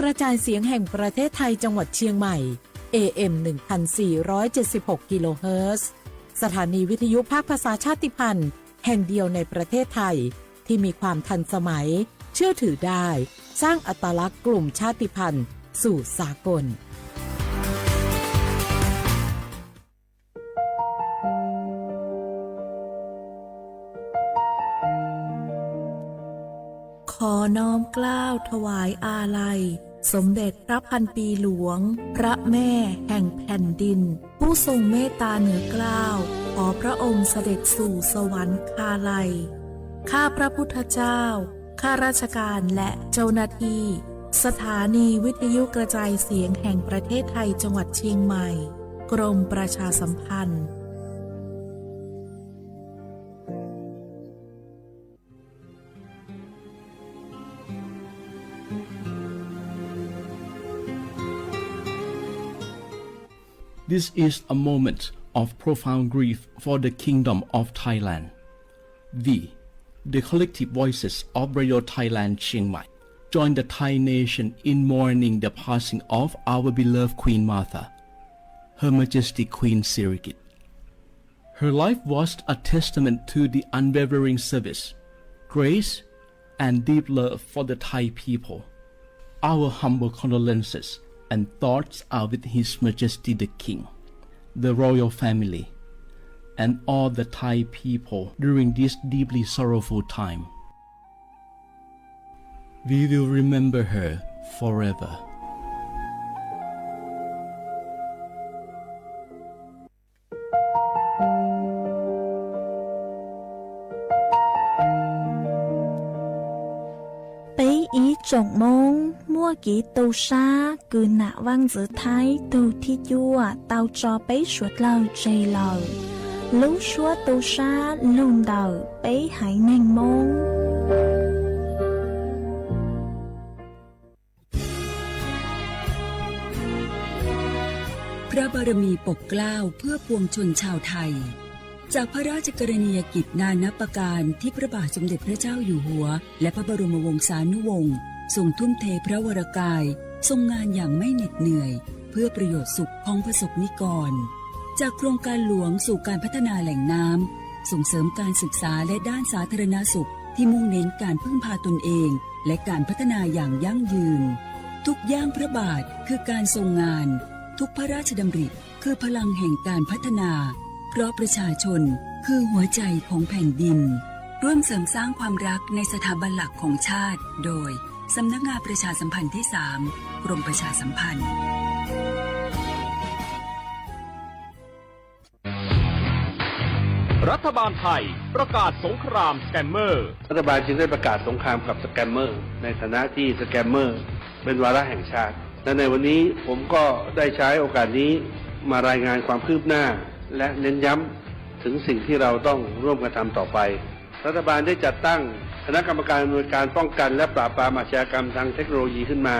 กระจายเสียงแห่งประเทศไทยจังหวัดเชียงใหม่ เอ เอ็ม หนึ่งพันสี่ร้อยเจ็ดสิบหก กิโลเฮิรตซ์ สถานีวิทยุภาคภาษาชาติพันธุ์แห่งเดียวในประเทศไทย ที่มีความทันสมัย เชื่อถือได้ สร้างอัตลักษณ์กลุ่มชาติพันธุ์สู่สากล ขอน้อมเกล้าถวายอาลัย สมเด็จพระพันปีหลวง พระแม่แห่งแผ่นดิน ผู้ทรงเมตตาเหนือเกล้า ขอพระองค์เสด็จสู่สวรรคาลัย ข้าพระพุทธเจ้า ข้าราชการและเจ้าหน้าที่ สถานีวิทยุกระจายเสียงแห่งประเทศไทยจังหวัดเชียงใหม่ กรมประชาสัมพันธ์ This is a moment of profound grief for the Kingdom of Thailand. We, the collective voices of Radio Thailand Chiang Mai, join the Thai nation in mourning the passing of our beloved Queen Mother, Her Majesty Queen Sirikit. Her life was a testament to the unwavering service, grace, and deep love for the Thai people. Our humble condolences and thoughts are with His Majesty the King, the royal family, and all the Thai people during this deeply sorrowful time. We will remember her forever. Peb ib tsoom Hmoob muaj kev tu sab kws nam Vaaj Ntxwv Thaib tug thib cuaj tau tso peb suav dlawg tseg lawm. Lub suab tu sab lug ntawm peb haiv neeg Hmoob. พระบารมีปกเกล้าเพื่อปวงชนชาวไทย จากพระราชกรณียกิจนานับประการที่พระบาทสมเด็จพระเจ้าอยู่หัว และพระบรมวงศานุวงศ์ทรงทุ่มเทพระวรกาย ทรงงานอย่างไม่เหน็ดเหนื่อย เพื่อประโยชน์สุขของประสบนิกร จากโครงการหลวงสู่การพัฒนาแหล่งน้ำ ส่งเสริมการศึกษาและด้านสาธารณสุขที่มุ่งเน้นการพึ่งพาตนเอง และการพัฒนาอย่างยั่งยืน ทุกย่างพระบาทคือการทรงงาน ทุกพระราชดำริคือพลังแห่งการพัฒนา เพราะประชาชนคือหัวใจของแผ่นดิน ร่วมเสริมสร้างความรักในสถาบันหลักของชาติ โดย สำนักงานประชาสัมพันธ์ที่สาม กรมประชาสัมพันธ์ รัฐบาลไทยประกาศสงครามสแกมเมอร์ รัฐบาลจึงได้ประกาศสงครามกับสแกมเมอร์ ในฐานะที่สแกมเมอร์เป็นวาระแห่งชาติ และในวันนี้ผมก็ได้ใช้โอกาสนี้มารายงานความคืบหน้า และเน้นย้ำถึงสิ่งที่เราต้องร่วมกันทำต่อไป รัฐบาลได้จัดตั้งคณะกรรมการอำนวยการป้องกันและปราบปรามอาชญากรรมทางเทคโนโลยีขึ้นมา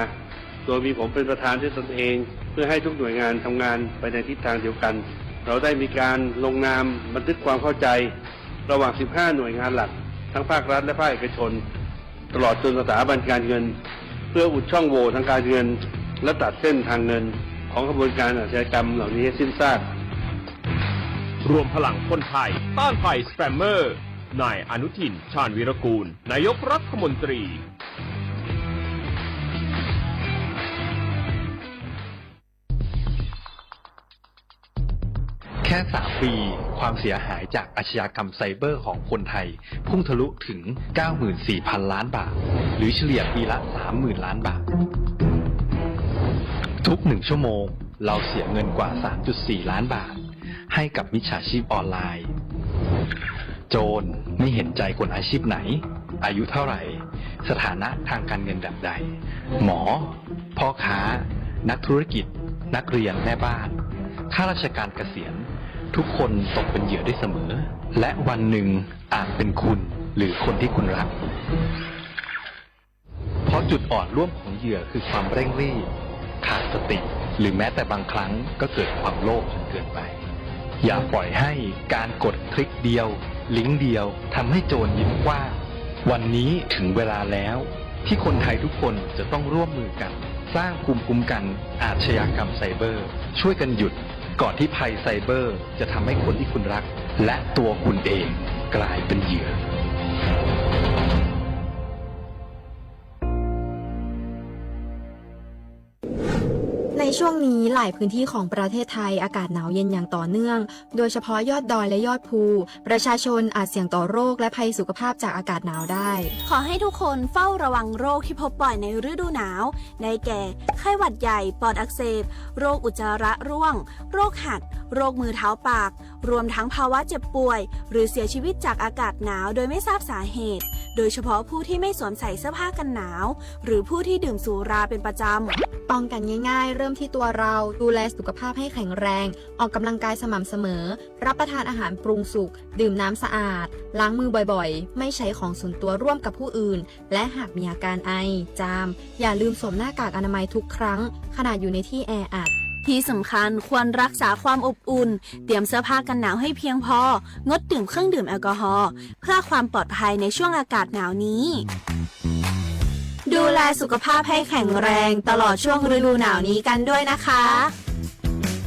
โดยมีผมเป็นประธานด้วยตนเอง เพื่อให้ทุกหน่วยงานทำงานไปในทิศทางเดียวกัน เราได้มีการลงนามบันทึกความเข้าใจ ระหว่าง สิบห้า หน่วยงานหลัก ทั้งภาครัฐและภาคเอกชน ตลอดจนสถาบันการเงิน เพื่ออุดช่องโหว่ทางการเงิน และตัดเส้นทางเงินของขบวนการอาชญากรรมเหล่านี้ให้สิ้นซาก รวมพลังคนไทยต้านภัยสแกมเมอร์ นายอนุทิน ชาญวีรกูล นายกรัฐมนตรี แค่ สาม ปี ความเสียหายจากอาชญากรรมไซเบอร์ของคนไทย พุ่งทะลุถึง เก้าหมื่นสี่พัน ล้านบาท หรือเฉลี่ยปีละ สามหมื่น ล้านบาท ทุกหนึ่งชั่วโมง เราเสียเงินกว่า สามจุดสี่ ล้านบาท ให้กับมิจฉาชีพออนไลน์ โจรไม่เห็นใจคนอาชีพไหน อายุเท่าไหร่ สถานะทางการเงินแบบใด หมอ พ่อค้า นักธุรกิจ นักเรียน แม่บ้าน ข้าราชการเกษียณ ทุกคนตกเป็นเหยื่อได้เสมอ และวันหนึ่งอาจเป็นคุณหรือคนที่คุณรัก เพราะจุดอ่อนร่วมของเหยื่อคือความเร่งรีบ ขาดสติ หรือแม้แต่บางครั้งก็เกิดความโลภจนเกินไป อย่าปล่อยให้การกดคลิกเดียว ลิงก์เดียว ทำให้โจรยิ้มกว้าง วันนี้ถึงเวลาแล้ว ที่คนไทยทุกคนจะต้องร่วมมือกัน สร้างภูมิคุ้มกันอาชญากรรมไซเบอร์ ช่วยกันหยุดก่อนที่ภัยไซเบอร์จะทำให้คนที่คุณรักและตัวคุณเองกลายเป็นเหยื่อ ในช่วงนี้หลายพื้นที่ของประเทศไทยอากาศหนาวเย็นอย่างต่อเนื่อง โดยเฉพาะยอดดอยและยอดภู ประชาชนอาจเสี่ยงต่อโรคและภัยสุขภาพจากอากาศหนาวได้ ขอให้ทุกคนเฝ้าระวังโรคที่พบบ่อยในฤดูหนาว ได้แก่ ไข้หวัดใหญ่ ปอดอักเสบ โรคอุจจาระร่วง โรคหัด โรคมือเท้าปาก รวมทั้งภาวะเจ็บป่วย หรือเสียชีวิตจากอากาศหนาวโดยไม่ทราบสาเหตุ โดยเฉพาะผู้ที่ไม่สวมใส่เสื้อผ้ากันหนาว หรือผู้ที่ดื่มสุราเป็นประจำ ป้องกันง่ายๆ เริ่มที่ตัวเรา ดูแลสุขภาพให้แข็งแรง ออกกำลังกายสม่ำเสมอ รับประทานอาหารปรุงสุก ดื่มน้ำสะอาด ล้างมือบ่อยๆ ไม่ใช้ของส่วนตัวร่วมกับผู้อื่น และหากมีอาการไอ จาม อย่าลืมสวมหน้ากากอนามัยทุกครั้ง ขณะอยู่ในที่แออัด ที่สำคัญควรรักษาความอบอุ่น เตรียมเสื้อผ้ากันหนาวให้เพียงพอ งดดื่มเครื่องดื่มแอลกอฮอล์ เพื่อความปลอดภัยในช่วงอากาศหนาวนี้ ดูแลสุขภาพให้แข็งแรงตลอดช่วงฤดูหนาวนี้กันด้วยนะคะ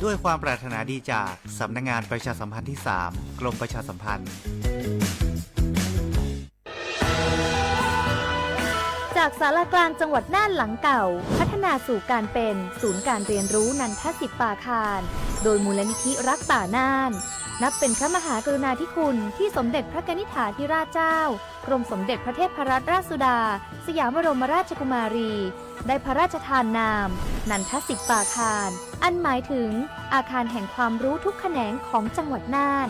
ด้วยความปรารถนาดีจากสำนักงานประชาสัมพันธ์ที่สาม กรมประชาสัมพันธ์ จากศาลากลางจังหวัดน่านหลังเก่า พัฒนาสู่การเป็นศูนย์การเรียนรู้นันทสิทธิ์ปาคาร โดยมูลนิธิรักป่าน่าน นับเป็นพระมหากรุณาธิคุณที่สมเด็จพระกนิษฐาธิราชเจ้า กรมสมเด็จพระเทพรัตนราชสุดา สยามบรมราชกุมารี ได้พระราชทานนาม นันทสิทธิ์ปาคาร อันหมายถึงอาคารแห่งความรู้ทุกแขนงของจังหวัดน่าน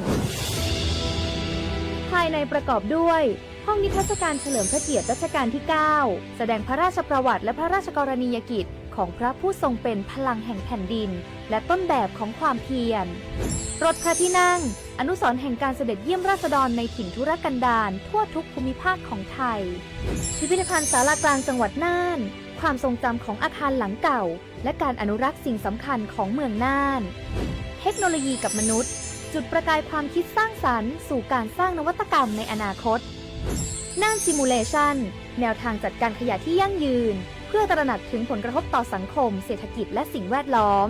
ภายในประกอบด้วย ห้องนิทรรศการเฉลิมพระเกียรติรัชกาลที่ เก้า แสดงพระราชประวัติและพระราชกรณียกิจของพระผู้ทรงเป็นพลังแห่งแผ่นดิน และต้นแบบของความเพียร รถพระที่นั่ง อนุสรณ์แห่งการเสด็จเยี่ยมราษฎรในถิ่นทุรกันดารทั่วทุกภูมิภาคของไทย พิพิธภัณฑ์ศาลากลางจังหวัดน่าน ความทรงจำของอาคารหลังเก่า และการอนุรักษ์สิ่งสำคัญของเมืองน่าน เทคโนโลยีกับมนุษย์ จุดประกายความคิดสร้างสรรค์สู่การสร้างนวัตกรรมในอนาคต น่าน Simulation แนวทางจัดการขยะที่ยั่งยืน เพื่อตระหนักถึงผลกระทบต่อสังคม เศรษฐกิจ และสิ่งแวดล้อม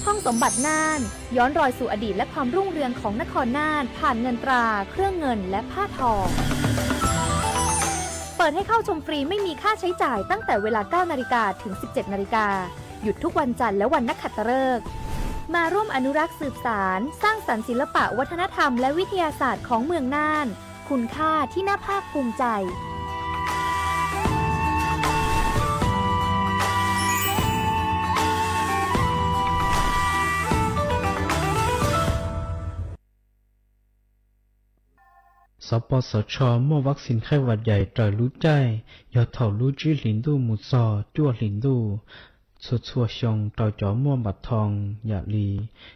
ห้องสมบัติน่าน ย้อนรอยสู่อดีตและความรุ่งเรืองของนครน่าน ผ่านเงินตรา เครื่องเงิน และผ้าทอง เปิดให้เข้าชมฟรีไม่มีค่าใช้จ่ายตั้งแต่เวลา เก้านาฬิกา ถึง สิบเจ็ดนาฬิกา หยุดทุกวันจันทร์และวันนักขัตฤกษ์ มาร่วมอนุรักษ์สืบสาน สร้างสรรค์ศิลปะวัฒนธรรมและวิทยาศาสตร์ของเมืองน่าน คุณค่าที่น่าภาคภูมิใจ สปสช muaj vaccine ไข้หวัดใหญ่ raws lub caij yog thaum lub tsib hlis ntuj mus txog cuaj hlis ntuj txhua txhua xyoo rau cov muaj npam thoo yam li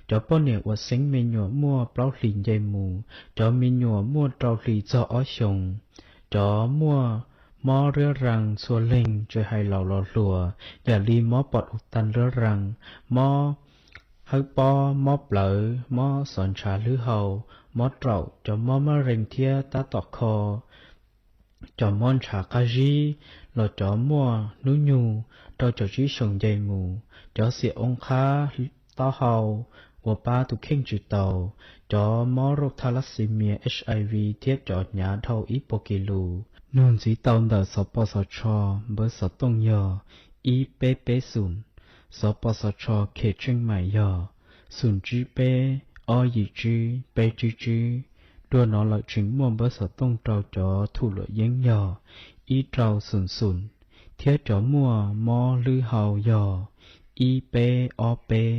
cov poj niam uas xeeb me nyuam muaj plaub hlis nce mus, cov me nyuam muaj rau hlis txog ob xyoos, cov muaj mob riab raas txhua leeg tsis hais laus los hluas yam li mob pom u tas riab raas, mob hawb pob, mob plawv, mob xov ntshav hlwb hau, mob raum, cov mob mab rees thiab tab tom kho, cov mob ntshav qab zib, los cov muaj hnub nyoog rau caum tsib xyoos nce mus, cov xiam oob qhab, taub hau, ua pab tus kheej tsis tau, cov mob rauj thalassemia, HIV thiab cov hnyav dhau ib puas kis lus. Nug ntxiv tau ntawm sosposotsho, npawb xov tooj yog ib peb peb xoom, sosposotsho khe tseej mais yog xoom tsib peb, ob yim tsib, peb tsib tsib. Dua no lawm tseem muaj npawb xov tooj rau cov thum luam yeeb yog ib rau xoom xoom, thiab cov muaj mob hlwb hau yog ib peb ob peb.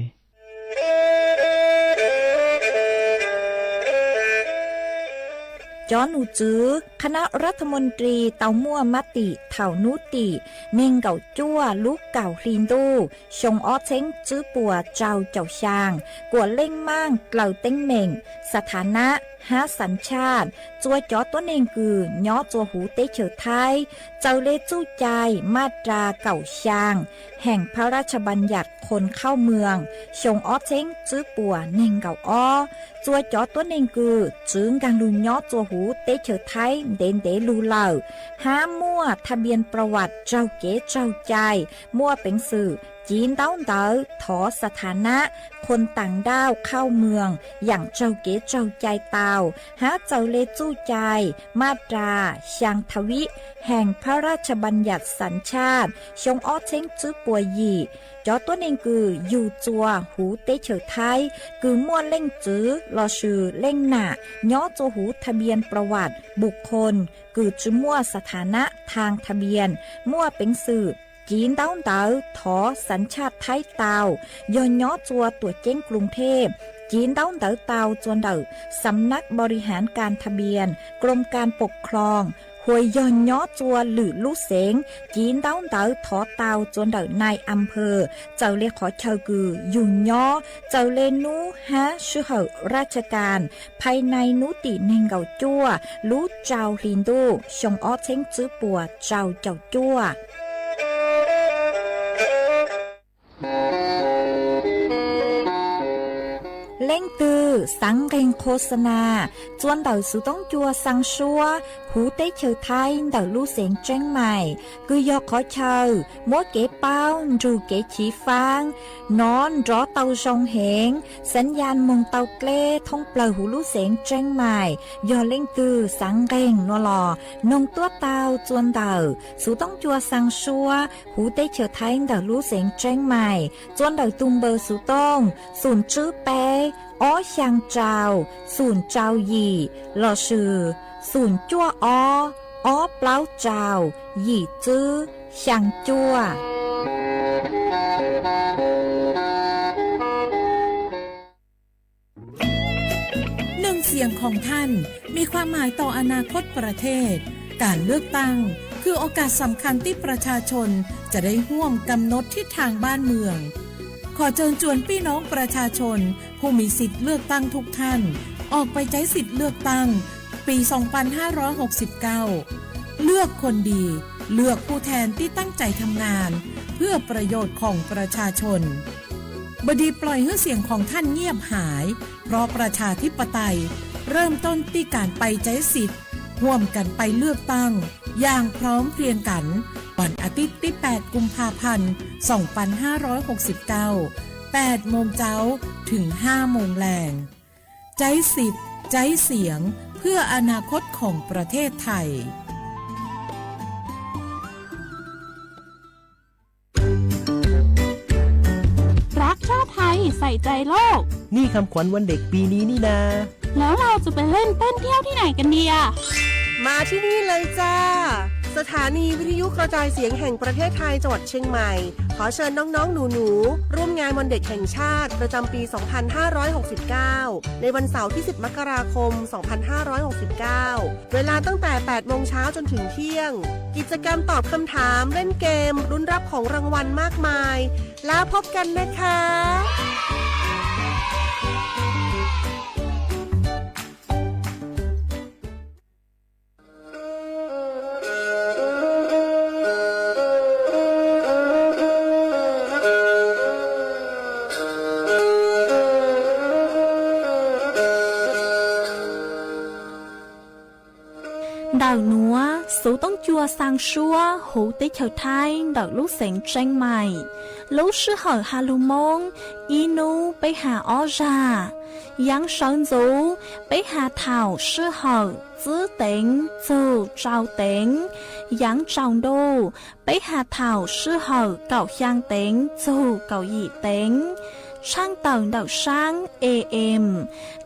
จอหนูจือ คณะรัฐมนตรี tau muaj mab tim thaum hnub tim neeg nkaum cuaj lub kaum hli ntuj xyoo ob txheeb tsib puas rau caum xyaa, kuam leej maaj dlaws teeb meem, xa thav nab, hab xas tshaj, txua cov tuab neeg kws nyob txua huv teb chaws Thaib, txawm le txuj cai maj ras kaum xyaa Heem Phab Raj Bas Yas Khon Khauj Mws xyoo ob txheeb tswb puas neeg nkaum ob. Txua cov tuab neeg kws txwv nkaag lug nyob txua huv teb chaws Thaib ntev ntev lug lawm, hab muaj thaj npias pras vas raug kev tsaug cai, muaj peev xwm civ ntaub ntawv thov xas tha nab khon taam ndauj khauj mws yaam raug kev tsaug cai tau, hab txawm le txuj cai maj ras xyaa tha vib Heem Phab Raj Bas Yas xas tshaj xyoo ob txheeb tswb puas yim. Cov tuab neeg kws yug txua huv teb chaws Thaib kws muaj leej txwv lossis leej nam nyob txua huv thaj npias pras vas npus khon kws tsi muaj xas tha nab thaj thaj npias, muaj peev xwm civ ntaub ntawv thov xas tshaj Thaib tau, yog nyob txua tuam ceeb Kloos Thej, civ ntaub ntawv tau txua ntawm Xam nab Npau Ri Haav Kas Thaj Npias Kloos Kas Pom Khloos, hos yog nyob txua lwm lub xeev, civ ntaub ntawv thov tau txua ntawm nai a phawj. Txawm le qhov chaw kws yug nyob, txawm le nub hab sij hawm raj kas kas, phaj nai nub tim neeg nkaum cuaj lub rau hli ntuj xyoo ob txheeb tswb puas rau caum cuaj. Leej twg xaav nqeeg khos xa nas txua ntawm xuv toob cua xaa suab huv teb chaws Thaib ntawm lub xeev Tseeb Maim, kws yog qhov chaw muab kev paub nrug kev chiv faab, nov nrov tau zoo heev, xaav yaj moog tau dleb thoob plawg huv lub xeev Tseeb Maim. Yog leej twg xaav nqeeg nua los noog tuab tau txua ntawm xuv toob cua xaa suab huv teb chaws Thaib ntawm lub xeev Tseeb Maim, txua ntawm tug npawb xuv tooj xum tswb peb ob xyaa rau xum rau yim lossis xum cuaj ob ob plaub rau yim tswb xyaa cuaj.หนึ่งเสียงของท่าน มีความหมายต่ออนาคตประเทศ การเลือกตั้ง คือโอกาสสำคัญที่ประชาชนจะได้ร่วมกำหนดทิศทางบ้านเมือง ขอเชิญชวนพี่น้องประชาชน ผู้มีสิทธิ์เลือกตั้งทุกท่าน ออกไปใช้สิทธิ์เลือกตั้ง ปี สองพันห้าร้อยหกสิบเก้า เลือกคนดี เลือกผู้แทนที่ตั้งใจทำงาน เพื่อประโยชน์ของประชาชน บดีปล่อยให้เสียงของท่านเงียบหาย เพราะประชาธิปไตย เริ่มต้นที่การไปใช้สิทธิ์ ร่วมกันไปเลือกตั้ง อย่างพร้อมเพรียงกัน วันอาทิตย์ที่ แปด กุมภาพันธ์ สองพันห้าร้อยหกสิบเก้า แปด โมงเช้า ถึง ห้า โมงแลง ใช้สิทธิ์ ใช้เสียง เพื่ออนาคตของประเทศไทย รักชาติไทย ใส่ใจโลก นี่คำขวัญวันเด็กปีนี้นี่นา แล้วเราจะไปเล่นเต้นเที่ยวที่ไหนกันดีอะ มาที่นี่เลยจ้า สถานีวิทยุกระจายเสียงแห่งประเทศไทย จังหวัดเชียงใหม่ ขอเชิญน้องๆ หนูๆ ร่วมงานวันเด็กแห่งชาติ ประจำปี สองพันห้าร้อยหกสิบเก้า ในวันเสาร์ที่ สิบ มกราคม สองพันห้าร้อยหกสิบเก้า เวลาตั้งแต่ แปด โมงเช้าจนถึงเที่ยง กิจกรรมตอบคำถาม เล่นเกม ลุ้นรับของรางวัลมากมาย แล้วพบกันนะคะ Ntawm nuav xuv toob cua xaa suab huv teb chaws Thaib ntawm lub xeev Tseeb Maim. Lub sij hawm ha lug Moob, ib nub peb ha ob zag. Yaav sawv ntxuv, peb ha thaum sij hawm txwb teev txug rau teev. Yaav tsaus ntuj, peb ha thaum sij hawm kaum xyaa teev txug kaum yim teev. Tshaaj tawm ntawm saab A M,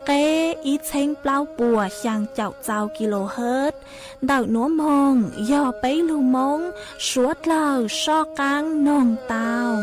qeb ib txheeb plaub puas xyaa caum txau kilohertz. Ntawm nuav moog yog peb lug Moob suav dlawg soj qaab noog tau.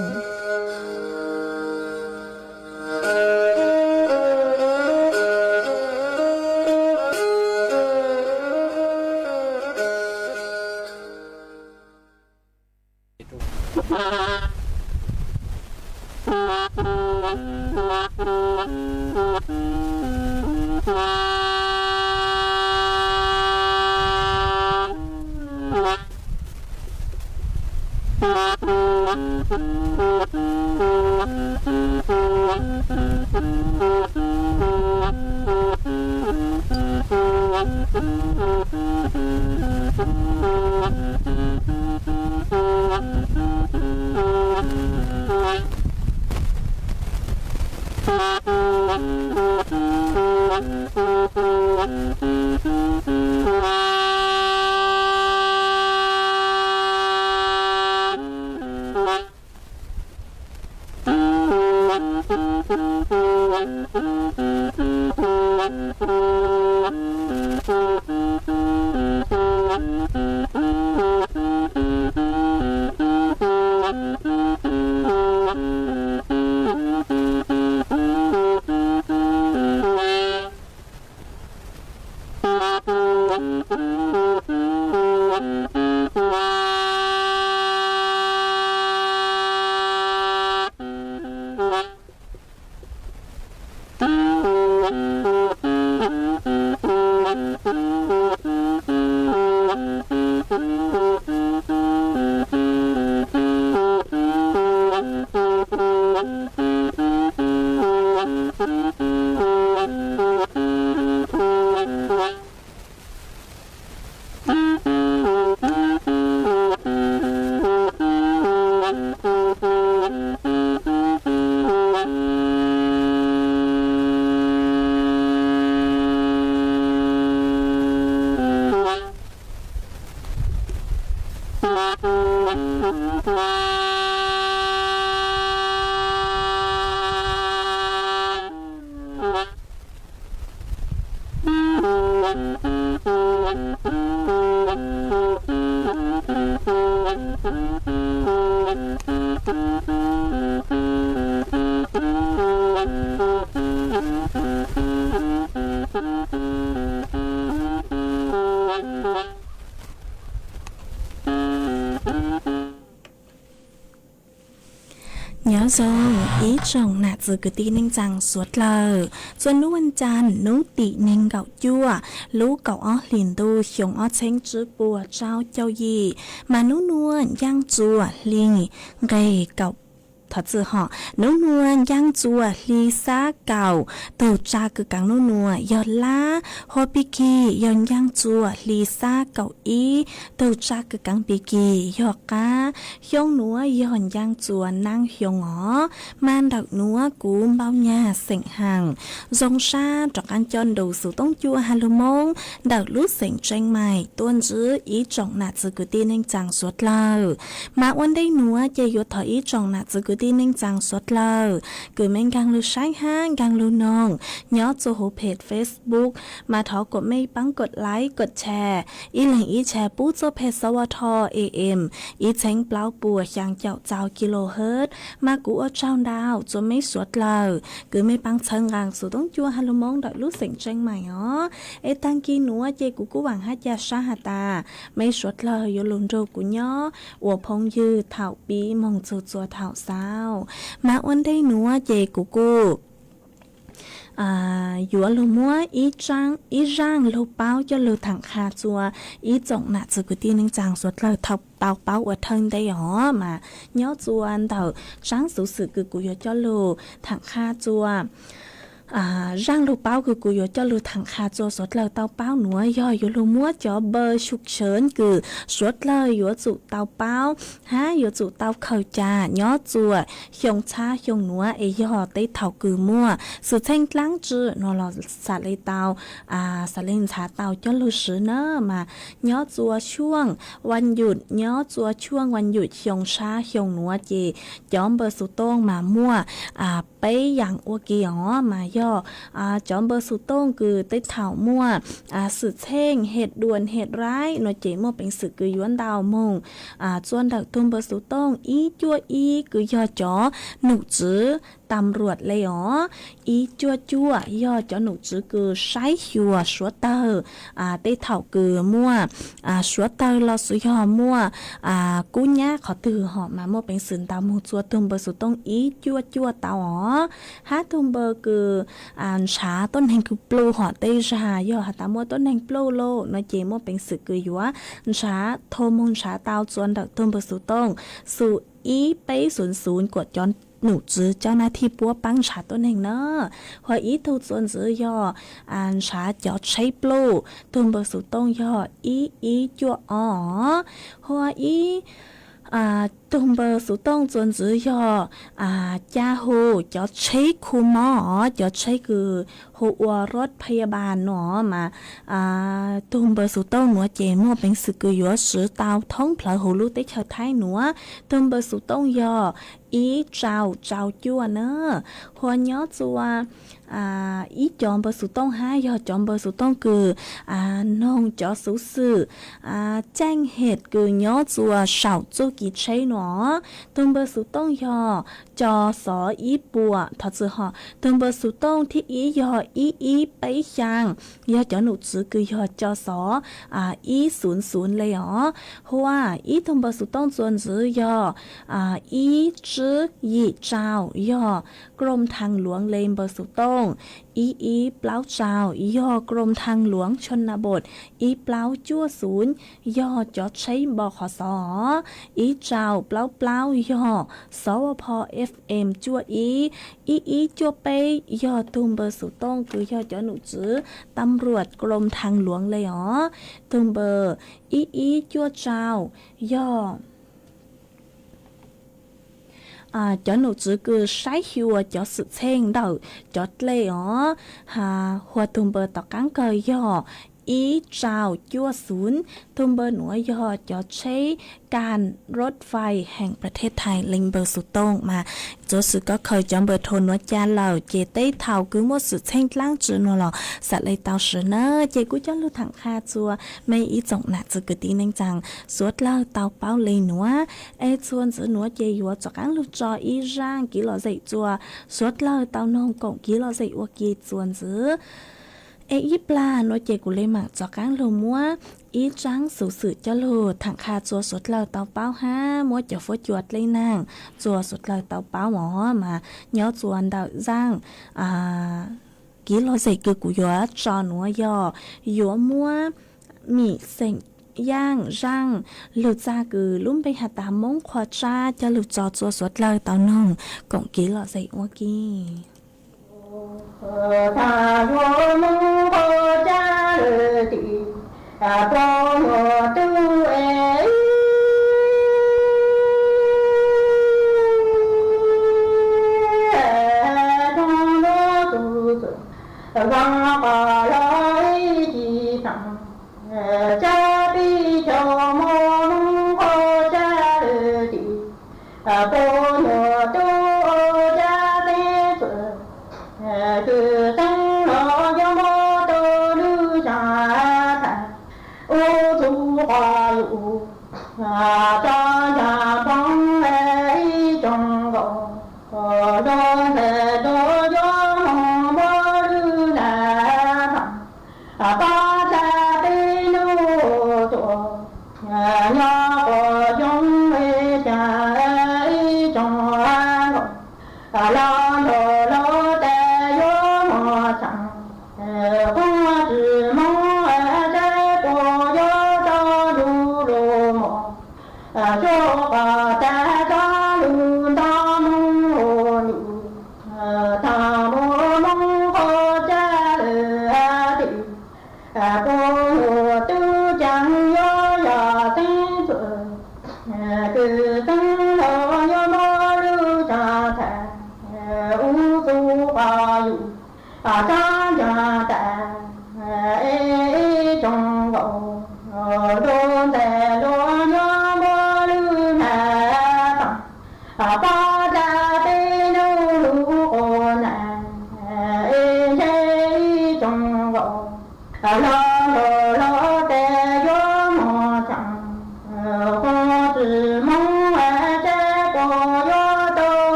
Nyob zoo ib tsoom nam txiv kwv tij neej tsaa suav dlawg, txuas nub vas caas nub tim neeg nkaum cuaj lub kaum ob hlis ntuj xyoo ob txheeb tsib puas rau caum yim, mas nub nua ncaaj txuas hli nqeg kaum, thov txim hom, nub nua ncaaj txuas hli xab kaum, tug tsa kws kaav nub nua yog lab, hua pig kig yog ncaaj txuas hli xab kaum ib, tug tsa kws kaav pig kig yog qab, xyoo nuav yog ncaaj txuas naab xyoo os. Mas ntawm nuav kuv npau nyag xeem haas, zoo sab rov qaab coj ntu xuv toob cua has lug Moob ntawm lub xeem Tseeb Mais tuaj ntsib ib tsoom nam txiv kwv tij neej tsaa suav dlawg. Mas ua ntej nuav ces yuav thov ib tsoom nam txiv kwv tij neej tsaa suav dlawg kws mej nkaag lug saib hab nkaag lug noog nyob txuas huv peg Facebook, mas thov kuas mej paab kod like kod share, ib leeg ib share pub txuj peg xov ua tho am ib txheeb plaub puas xyaa caum txau kilohertz. Mas kuv ua tsaug ntau txuas mej suav dlawg kws mej paab txhawb nqaa xuv toob cua has lug Moob ntawm lub xeem Tseeb Mais os. Es taag kis nuav ces kuv kuj vaam hab ca sab has tas mej suav dlawg yuav lug nrug kuv nyob ua phooj ywg thaum pib moog txug txua thaum xaus. Mas ua ntej nuav ces kuv kuj yuav lug muab ib zaaj lug paub coj lug thaam qha txua ib tsoom nam txiv kwv tij neej tsaa suav dlawg tau paub ua thawj ntej os. Mas nyob txua ntawm zaaj xuv xwm kws kuv yuav coj lug thaam qha txua zaaj lug paub kws kuv yuav coj lug thaam qha txua suav dlawg tau paub nuav yog yuav lug muab cov npawb xyum xyov kws suav dlawg yuav tsum tau paub hab yuav tsum tau khaws ca nyob txua xyoo txhab xyoo nuav es yog teb thaum kws muaj xwm txheej dlaab tsi no los xav le tau, xav le ntxhav tau coj lug swv na. Mas nyob txua xyuaj vas nyum, nyob txua xyuaj vas nyum xyoo txhab xyoo nuav ces cov npawb xuv tooj mas muaj peb yaam ua ke os. Mas yog cov npawb xuv tooj kws teb thaum muaj xwm txheej hem duam hem raib no ces muaj peev xwm kws yuav ntaus moog txua ntawm tug npawb xuv tooj ib cuaj ib kws yog cov num tswv tam ruam le os. Ib cuaj cuaj yog cov num tswv kws saib xyuas suav dlawg, tej thaum kws muaj suav dlawg los xwb yog muaj kub nyab qhov twg hom mas muaj peev xwm ntaus moog txua tug npawb xuv tooj ib cuaj cuaj tau os. Hab tug npawb kws ntshav tuab neeg kws pluj hom tej zag yog has tas muaj tuab neeg pluj lauj no ces muaj peev xwm kws yuav ntshav, thov moog ntshav tau txua ntawm tug npawb xuv tooj xu ib peb xoom xoom kuam cov num tswv cov nab thij puab paab ntshav tuab neeg na. Hua ib tug txuas ntxiv yog ntshav cov tsheb pluj, tug npawg xuv tooj yog ib ib cuaj ob. Hua ib tug npawg xuv tooj txuas ntxiv yog ca hu cov tsheb khu mob os, cov tsheb kws hu ua rot phayabas no mas tug npawg xuv tooj nuav ces muaj peev xwm kws yuav swv tau thoob plawg huv lub teb chaws Thaib nuav. Tug npawg xuv tooj yog ib rau rau cuaj na. Hua nyob txua ib cov npawg xuv tooj hab yog cov npawg xuv tooj kws noog cov xuv xwm caij hem kws nyob txua saum txuj kev tsheb no. Tug npawg xuv tooj yog co xov ib puas, thov txwm hom, tug npawg xuv tooj thib ib yog ib ib peb xyaa, yog cov num tswv kws yog co xov ib xoom xoom le os. Hua ib tug npawg xuv tooj txuas ntxiv yog ib tsib yim rau, yog Krom Thaj Luav le npawg xuv tooj. Ib ib plaub rau yog Krom Thaj Luav Chon Nabot. Ib plaub cuaj xoom yog cov tsheb npo qhov xov. Ib rau plaub plaub yog xov ua pho F M cuaj ib. Ib ib cuaj peb yog tug npawg xuv tooj kws yog cov num tswv tam ruam Krom Thaj Luav le os. Tug npawg ib ib cuaj rau yog cov num tswv kws saib xyuas cov xwm txheej ntawm cov dlej os. Hua tug npawg tom qaab kawg yog ib rau cuaj xoom. Tug npawg nuav yog cov tsheb kas rot fais heev pram thej Thaib le npawg xuv tooj mas txuas xwm koj khaws cov npawg rho nuav ca lawm ces teb thaum kws muaj xwm txheej dlaab tsi nuav los xam le tau swv na. Ces kuv coj lug thaam qha txua mej ib tsoom nam txiv kwv tij neej tsaa suav dlawg tau paub le nuav. Es txuas ntxiv nuav ces yuav rov qaab lug tso ib zaaj kev lom zem txua suav dlawg tau noog koom kev lom zem ua ke txuas ntxiv. Es ib plag nuav ces kuv le maam rov qaab lug muab ib zaaj xuv xwm coj lug thaam qha txua suav dlawg tau paub hab muab cov fuab cua dlej naag txua suav dlawg tau paub os mas nyob txua ntawm zaaj kev lom zem kws kuv yuav tso nuav yog yuav muab mim xeem yaaj zaaj lug txag kws lub npe has tas Moob Qhua Tsab coj lug tso txua suav dlawg tau noog koom kev lom zem ua ke.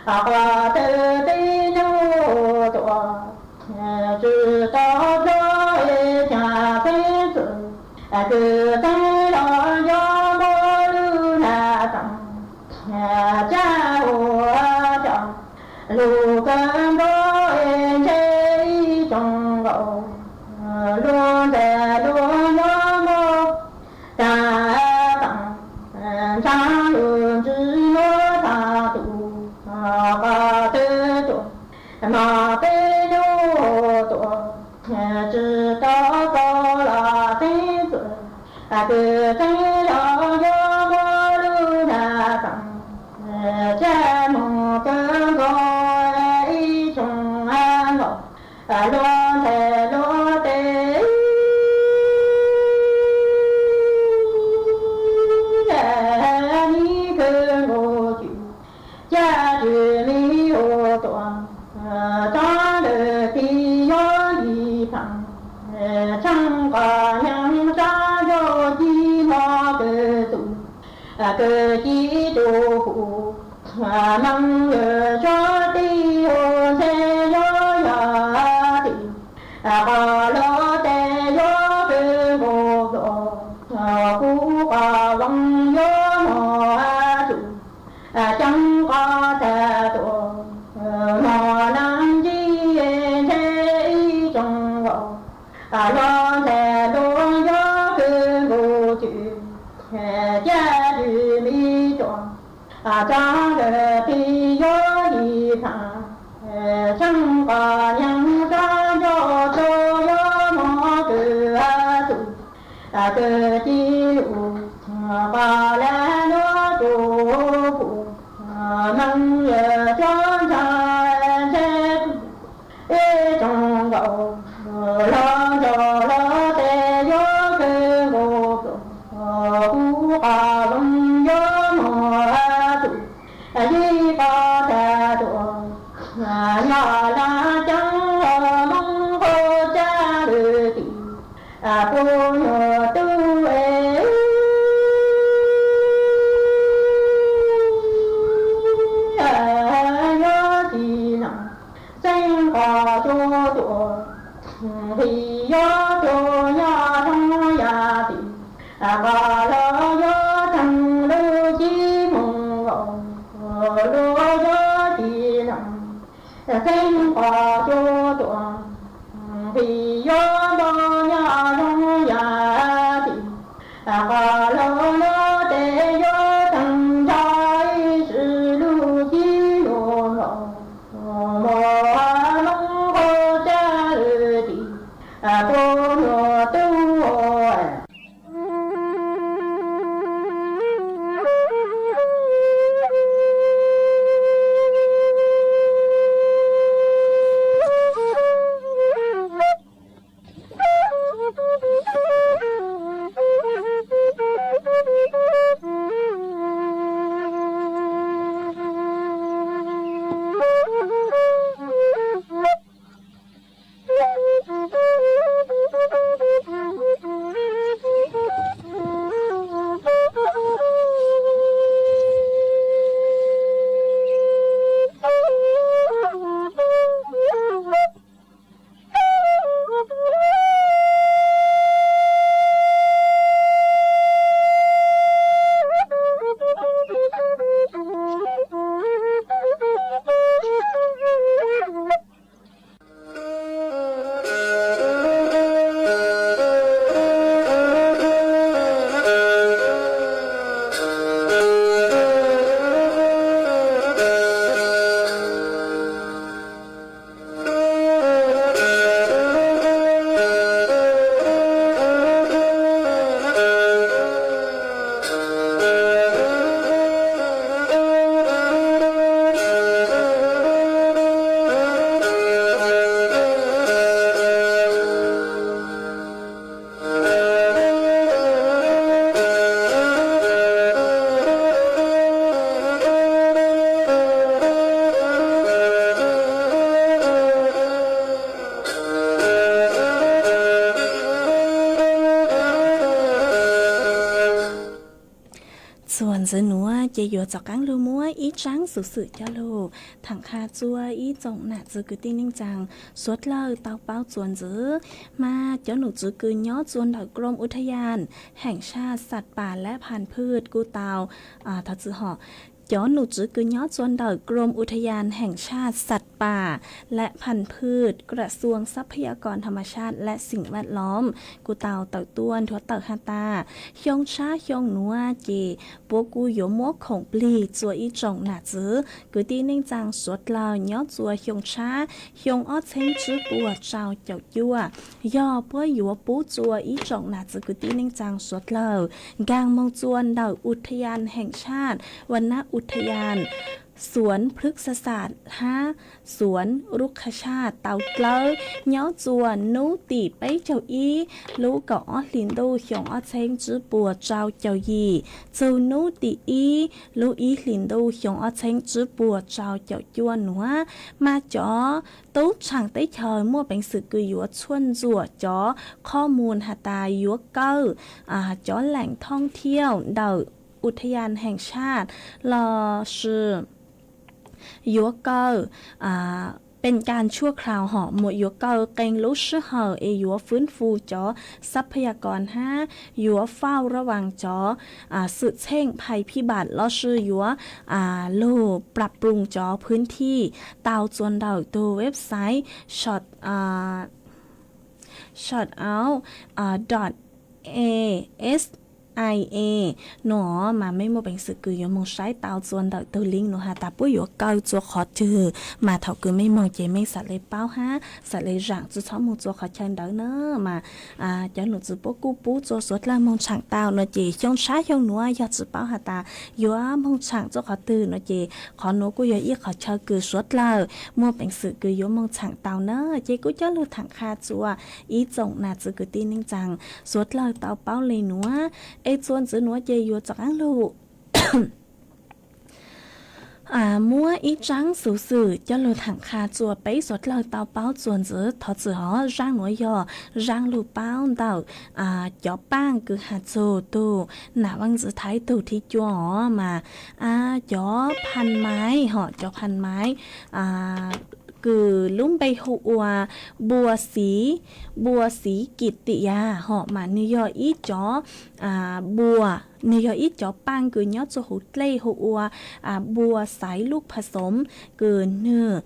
Qhov twg peb nyuj tuaj, tsis tau plob es cas peb txawm, kwv tij los nyob npog lub nag tsees, caj hu cov lus kawg nkaus es ntshe ib tsoom nkaus, luag ntxhais luag nyob npog tag tag, ntshai yus ntsis muab tag tus, qhov twg tuaj mas peb nyuj tuaj, tsis tau plob los peb txawm, kwv tij los nyob npog lub nag tsees, caj hu kawg nkaus ib tsoom nkaus, luag ntxhais luag tes ib kawg nkaus cwm, caj ris me hu tuaj, tsob ntawm plig yuav li phav, tsheej qos nyeeb sab ncauj ci hmo kawg tus, kawg ci tus hu, meej yawg tsob tij hu ntshe yuav yog tim, qos los tes yuav kawg nkaus pluas, kub qos loos yuav mos tsum, ceeb qos tag tuaj, mos neeg ntsib ntshe ib tsoom nkaus, luag ntxhais luag nyob kawg nkaus cwm, caj ris me tuaj, tsob ntawm plig yuav li phav, tsheej qos nyeeb sab ncauj tsuas yuav mos kawg tus, kawg ci lus, qos lab nuav tsuas pum, meej yawg tsob ntshai ntshe ib tsoom nkaus, los ntsos los tes yuav kawg nkaus pluas, kub qos loos yuav mos tsum, yij qos tag tuaj, nyob laj ceeb los Moob Nkaus caj lwm tim, pub nyuag tub es yuav tsis noog, xeeb qos tsuas tuaj, nqhis yuav tuaj nyob zoo yam tim, qos los yuav teeg lub cib moos nkaus, luag yuav tsis noog, xeeb qos tsuas tuaj, nqhis yuav tuaj nyob zoo yam tim, qos los luag tes yuav teeg nrho ib sim lub cib moos nkaus, mus Moob Nkaus caj lwm tim, pub nyuag tub Ces yuav rov qab lug muab ib tsaab xuv xwm coj lug thaam qha rua ib tsoom nam txwv kwv tij neej tsaa suav dlawg tau paub txuas ntxiv. Mas cov nom tswv kws nyob rua ntawm Krom Uthayan Heem Saj Sat Pas lab Phan Phwj kuj tau, thov txim hom, cov nom tswv kws nyob rua ntawm Krom Uthayan Heem Saj Sat Pas lab Phan Phwj, Krasuas Xab Phayas Koos Tham Mas Saj lab Xeem Vaj Lom kuj tau tawm tuaj nthuav tawm has tas, xyoo tshab xyoo nuav ces puab kuj yuav muab khoom plig rua ib tsoom nam txwv kwv tij neej tsaa suav dlawg nyob rua xyoo tshab xyoo ob txheeb tswb puas rau caum cuaj. Yog puab yuav pub rua ib tsoom nam txwv kwv tij neej tsaa suav dlawg nkaag moog rua ntawm Uthayan Heem Saj Vanab Uthayan, Xuav Plwb Xa Xas hab Xuav Rub Qha Saj tau dlawb nyob rua nub tim peb caug ib lub kaum ob hlis ntuj xyoo ob txheeb tswb puas rau caum yim txug nub tim ib lub ib hlis ntuj xyoo ob txheeb tswb puas rau caum cuaj nuav. Mas cov tub tshaam teb chaws muaj peev xwm kws yuav tshuaj ntsuam cov qhov mus has tas yuav kaw cov leem thoob thiauj ntawm Uthayan Heem Saj lossis yuav kaw pes kas tshuaj khaus hom mus yuav kaw qee lub sij hawm es yuav fwb fu cov xab phayas koos hab yuav fauj rab vaas cov xwm txheej phais phij pam lossis yuav lug plam ploos cov phwb thij tau rua ntawm tug website sort out dot asia no. Mas mej muaj peev xwm kws yuav moog saib tau rua ntawm tug link nuav has tas puab yuav kaw rua qhov twg, mas thaum kws mej moog ces mej xam le paub hab xam le zaam tsi txhob moog rua qhov chaw ntawd na. Mas cov nom tswv puab kuj pub rua suav dlawg moog tshaam tau no ces xyoo tshab xyoo nuav yog tsi paub has tas yuav moog tshaam rua qhov twg no ces qhov nuav kuj yog ib qhov chaw kws suav dlawg muaj peev xwm kws yuav moog tshaam tau na. Ces kuj coj lug thaam qha rua ib tsoom nam txwv kwv tij neej tsaa suav dlawg tau paub le nuav. Es txuas ntxiv nuav ces yuav rov qaab lug muab ib tsaab xuv xwm coj lug thaam qha rua peb suav dlawg tau paub txuas ntxiv. Thov txim hov, zaaj nuav yog zaaj lug paub ntawm cov paaj kws has txug tug nam vaaj ntxwv Thaib tug thib cuaj os. Mas cov phan maiv hom, cov phan maiv kws lub npe hu ua npua xiv, npua xiv kim tim yas hom mas nwg yog ib cov npua, nwg yog ib cov paaj kws nyob rua huv dlej hu ua npua xaiv lub pha xoov kws nwg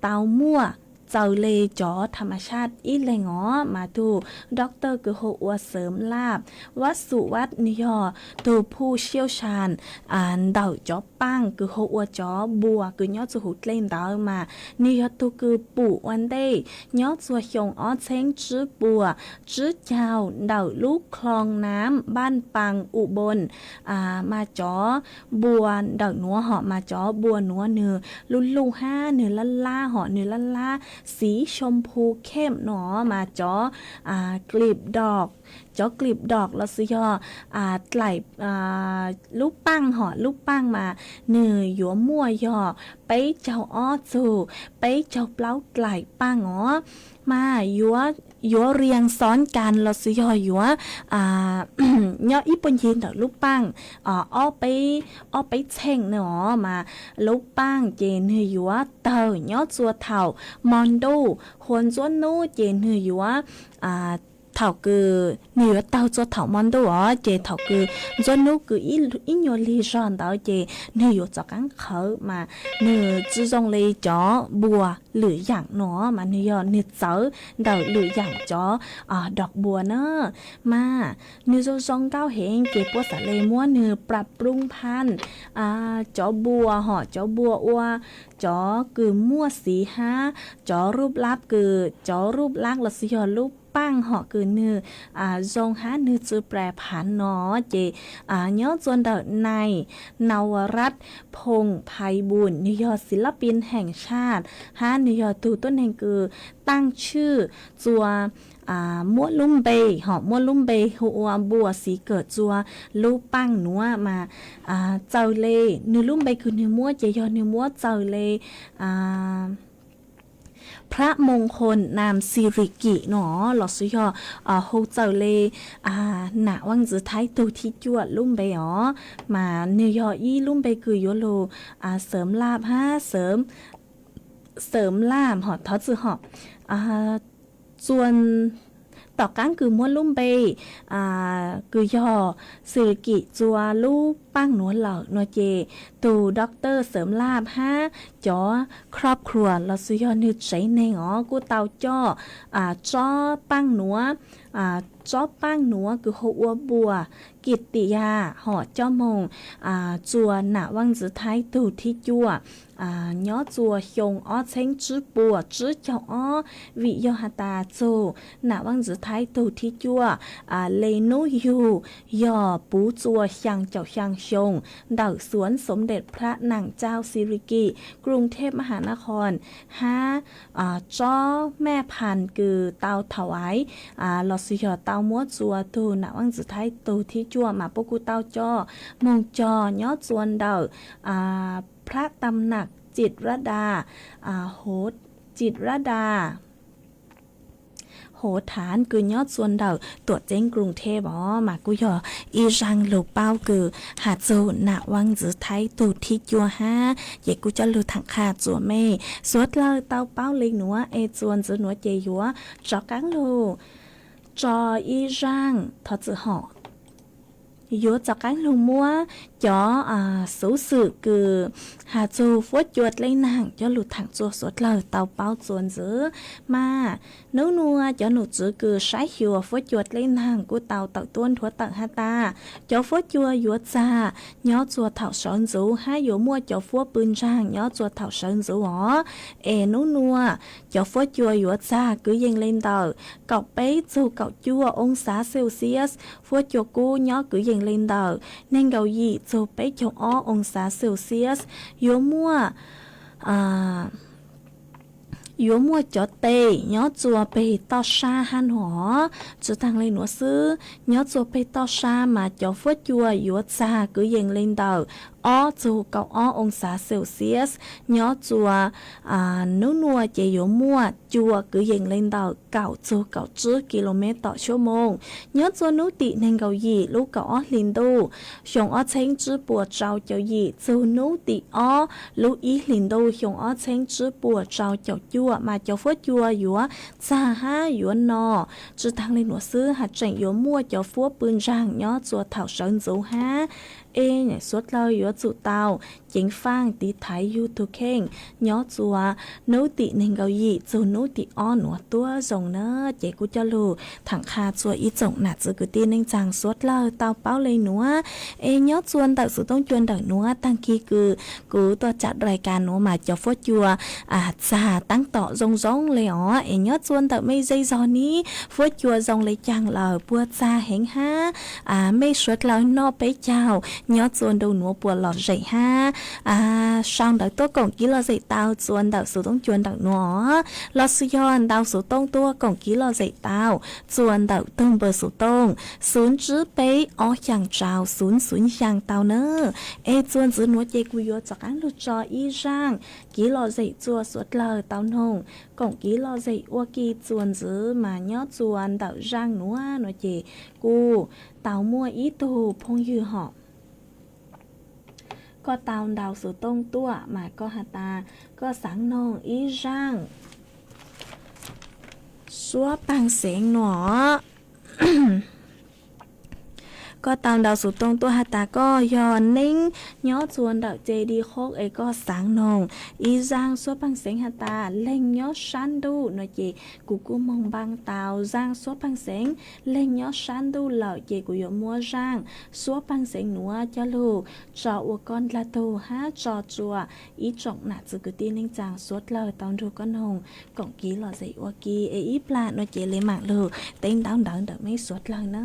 tau muaj txaws le cov tham mas saj ib leeg os. Mas tug doctor kws hu ua Xeem Laj Vaj Xum Vaj nwg yog tug phuj siauj sas ntawm cov paaj kws hu ua cov npua kws nyob rua huv dlej ntawd. Mas nwg yog tug kws pum ua ntej nyob rua xyoo ob txheeb tswb puas tswb caug ntawm lub Khloo Nam Npaaj Paa U Boon. Mas cov npua ntawm nuav hom mas cov npua nuav nwg luj luj hab nwg lab lab hom nwg lab lab xiv xyoo phu khem no. Mas cov klim dom, cov klim dom lossis yog dlaim lub paaj hom lub paaj mas nwg yuav muaj yog peb caug ob txug peb caug plaub dlaim paaj os. Mas yuav rias xoob kas lossis yog yuav nyob ib puag ncig ntawm lub paaj ob peb txheej no os. Mas lub paaj ces nwg yuav tawg nyob rua thaum mo ntuj, hua ntsuab nub ces nwg yuav, thaum kws nwg yuav tawg rua thaum mo ntuj os, ces thaum kws ntsuab nub kws ib nyuas lig zog ntawd ces nwg yuav rov qaab qhawv. Mas nwg tsi zoo le cov npua lwm yaam no, mas nwg yog nwg txawv ntawm lwm yaam cov dog npua na. Mas nwg zoo zoo nkauj heev ces puab xam le muab nwg plam plub phan cov npua hom, cov npua ua, cov kws muaj xiv hab cov ruj lab kws, cov ruj lab lossis yog lub paaj hom kws nwg zoo hab nwg tsi plam phan no ces nyob rua ntawm nais Nau Rab Phoom Phais Npum, nwg yog xi lab pin heem saj hab nwg yog tug tuab neeg kws taaj tshwj rua muab lub npe hom, muab lub npe hu ua npua xiv kawm rua lub paaj nuav. Mas txaws le nwg lub npe kws nwg muab ces yog nwg muab txaws le Phab Moos Khoos Nam Xis Ris Kim no los sis yog hu txawm li Nam Vaaj Ntxwv Thaib tug thib cuaj lub npe os, mas nwg yog ib lub npe kws yuav lug Xeem Laj hab Xeem Laj hom thov txwm hom txua tom qaab kws muab lub npe kws yog Xis Ris Kim txua lub paaj nuav lawm no ces tug doctor Xeem Laj hab cov ครอบครัว los sis yog nwg tsev neeg os kuj tau coj tsob paaj nuav, tsob paaj nuav kws hu ua npuas kim tim yas hom coj moog txua Nam Vaaj Ntxwv Thaib tug thib cuaj nyob txua xyoo ob txheeb tswb puas tswb caug ob, vim yog has tas txug Nam Vaaj Ntxwv Thaib tug thib cuaj le nub yug yog puv txua xyaa caum xyaa xyoo ntawm สวนสมเด็จพระนางเจ้าสิริกิติ์ กรุงเทพมหานคร hab tsob แม่พันธุ์ kws tau thaum ais los sis yog tau muab txua tug Nam Vaaj Ntxwv Thaib tug thib cuaj mas puab kuj tau coj moog cog nyob txua ntawm พระตำหนักจิตรลดา จิตรลดา โหฐาน kws nyob txua ntawm Tuam Ceeb กรุงเทพ os mas kuj yog ib zaaj lug paub kws has txug Nam Vaaj Ntxwv Thaib tug thib cuaj hab ces kuj coj lug thaam qha txua mej suav dlawg tau paub le nuav es txua ntxiv nuav ces yuav rov qaab lug tso ib zaaj thov txwm hom yuav rov qaab lug muab cov xuv xwm kws has txug fuab cua dleb naag coj lug thaam txua suav dlawg tau paub txua ntxiv mas nub nuav cov nom tswv kws saib xyuas fuab cua dleb naag kuj tau tawm tuab nthuav tawm has tas cov fuab cua yuav txag nyob txua thaum sawv ntxuv hab yuav muaj cov fuab pw ntsaag nyob txua thaum sawv ntxuv os. Es nub nuav cov fuab cua yuav txag kwv yees le ntawm kaum peb txug kaum cuaj oo xav Celsius, fuab cua kub nyob kwv yees le ntawm neeg nkaum yim txug peb caug ob oo xav Celsius. Yuav muaj yuav muaj cov tes nyob txua peg toj sab hab nuav. Tsi taag le nuav xwb, nyob txua peg toj sab mas cov fuab cua yuav txag kwv yees le ntawm ob txug kaum ob oo xav Celsius. Nyob txua nub nuav ces yuav muaj cua kwv yees le ntawm kaum txug kaum tsib ki lo mev tom xuab moos. Nyob txua nub tim neeg nkaum yim lub kaum ob hli ntuj xyoo ob txheeb tsib puas rau caum yim txug nub tim ob lub ib hli ntuj xyoo ob txheeb tsib puas rau caum cuaj mas cov fuab cua yuav txag hab yuav no. Tsi taag le nuav xwb, has tseem yuav muaj cov fuab pw ntsaag nyob txua thaum sawv ntxuv hab. Es suav dlawg yuav tsum tau ceev faaj tiv thaiv yug tug kheej nyob txua nub tim neeg nkaum yim txug nub tim ob nuav tuab zoo na. Ces kuj coj lug thaam qha txua ib tsoom nam txiv kwv tij neej tsaa suav dlawg tau paub le nuav. Es nyob txua ntawm xuv tooj cua ntawm nuav taag kig kws kuv tuaj tsaam rais kas nuav mas cov fuab cua txag taab tom zoo zoo le os. Es nyob txua ntawm mej zej zog nib fuab cua zoo le caag lawm, puag txag heev hab mej suav dlawg noj peb caug nyob txua ntu nuav puas lom zem hab sau ntawv tuaj koom kiv lom zem tau txua ntawm xuv tooj cua ntawm nuav. Los sis yog ntau xuv tooj tuaj koom kiv lom zem tau txua ntawm tug npawb xuv tooj xuv tsib peb ob xyaa rau xuv xuv xyaa tau na. Es txua ntxiv nuav ces kuv yuav rov qaab lug tso ib zaaj kiv lom zem txua suav dlawg tau noog koom kiv lom zem ua ke txua ntxiv mas nyob txua ntawm zaaj nuav no ces kuj tau muaj ib tug phooj ywg hom koj tau ntau xuv tooj tuaj mas koj has tas koj xaav noog ib zaaj suab paag xeev nuav. Koj tau ntau xuv tooj tuaj has tas koj yog neeb nyob txua ntawm ces di qhob es koj xaav noog ib zaaj suab paag xeev has tas leeg nyob sab ntuj no ces kuv kuj moog npaa tau zaaj suab paag xeev leeg nyob sab ntuj lawm ces kuv yuav muab zaaj suab paag xeev nuav coj lug tso ua koj ndlag tug hab tso tsua ib tsoom nam txiv kwv tij neej tsaa suav dlawg tau nrug koj noog koom kiv lom zem ua ke es ib plag no ces le maam lug teb ntaub ntawv ntawm mej suav dlawg na.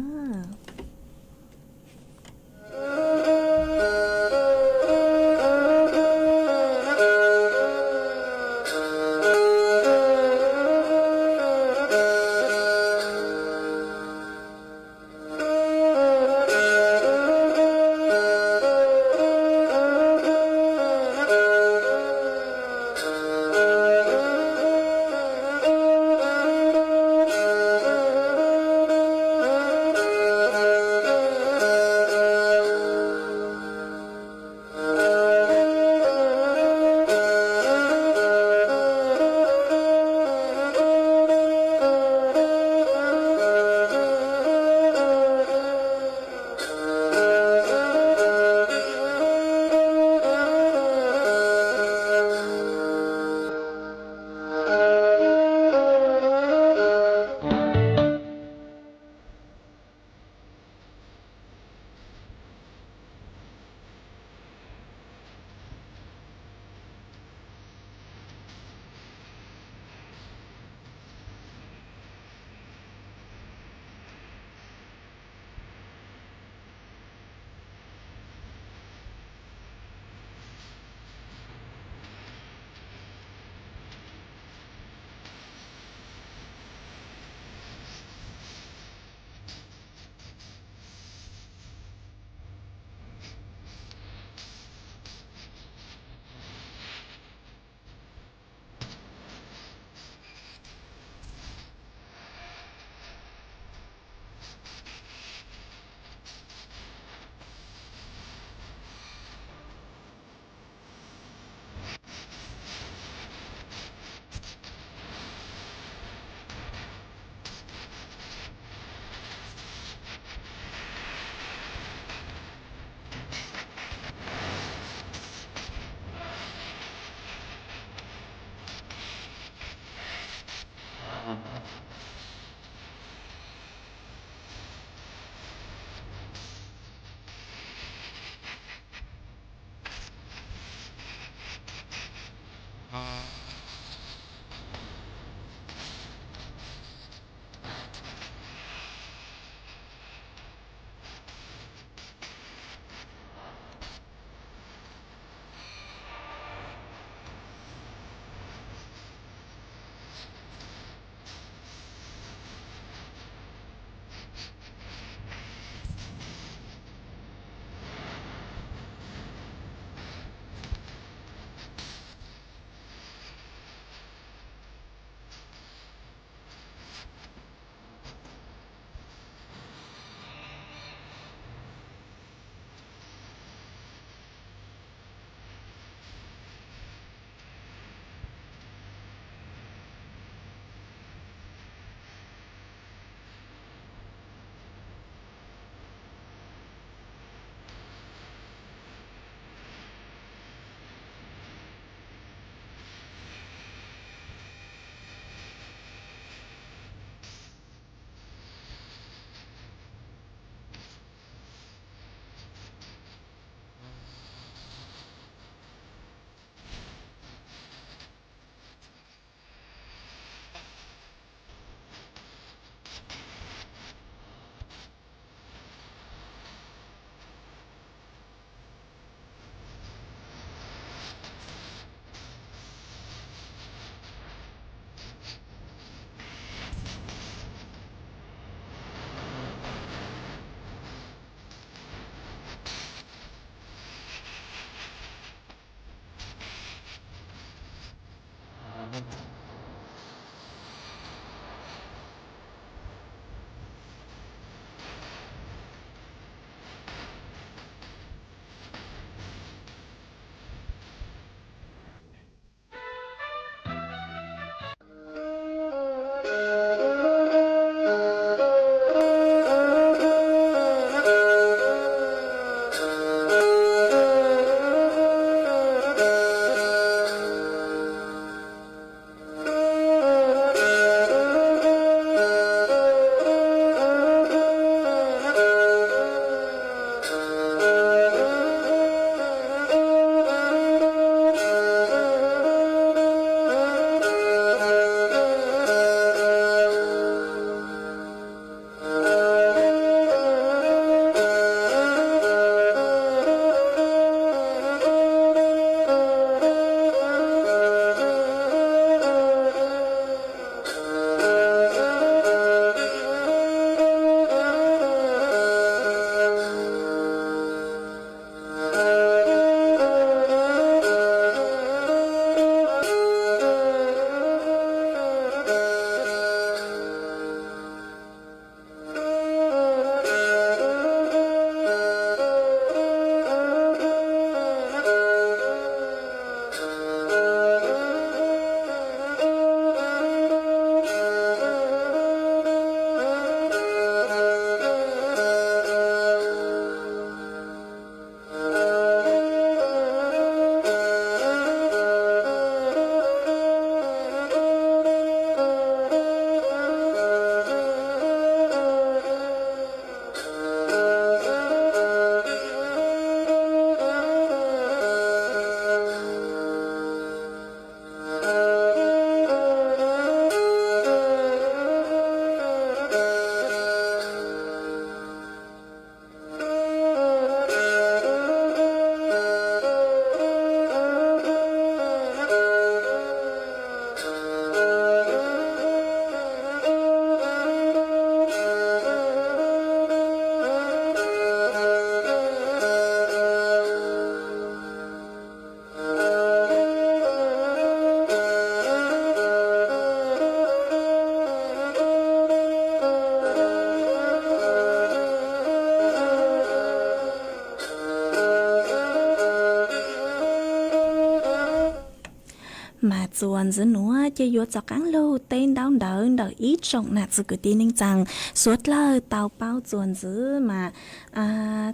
Mas txuas ntxiv nuav ces yuav rov qaab lug teb ntaub ntawv ntawm ib tsoom nam txiv kwv tij neej tsaa suav dlawg tau paub txuas ntxiv mas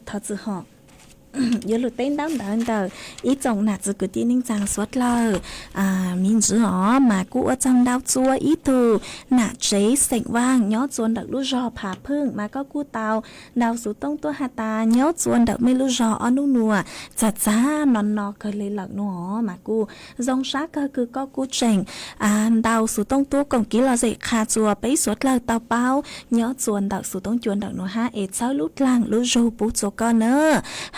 thov txim hov, yuav lug teb ntaub ntawv ntawm ib tsoom nam txiv kwv tij neej tsaa suav dlawg miv ntsis os. Mas kuj ua tsaug ntau txua ib tug nam tsev xeem Vaaj nyob txua ntawm lub zog Phav Pheej, mas koj kuj tau ntau xuv tooj tuaj has tas nyob txua ntawm mej lub zog ob nub nuav txag txag no no kawg le lawm nuav os. Mas kuj zoo sab kawg kws koj kuj tseem ntau xuv tooj tuaj koom kev lom zem qha txua peb suav dlawg tau paub nyob txua ntawm xuv tooj cua ntawm nuav hab es txhawb lub dlaag lub zug pub txua koj na.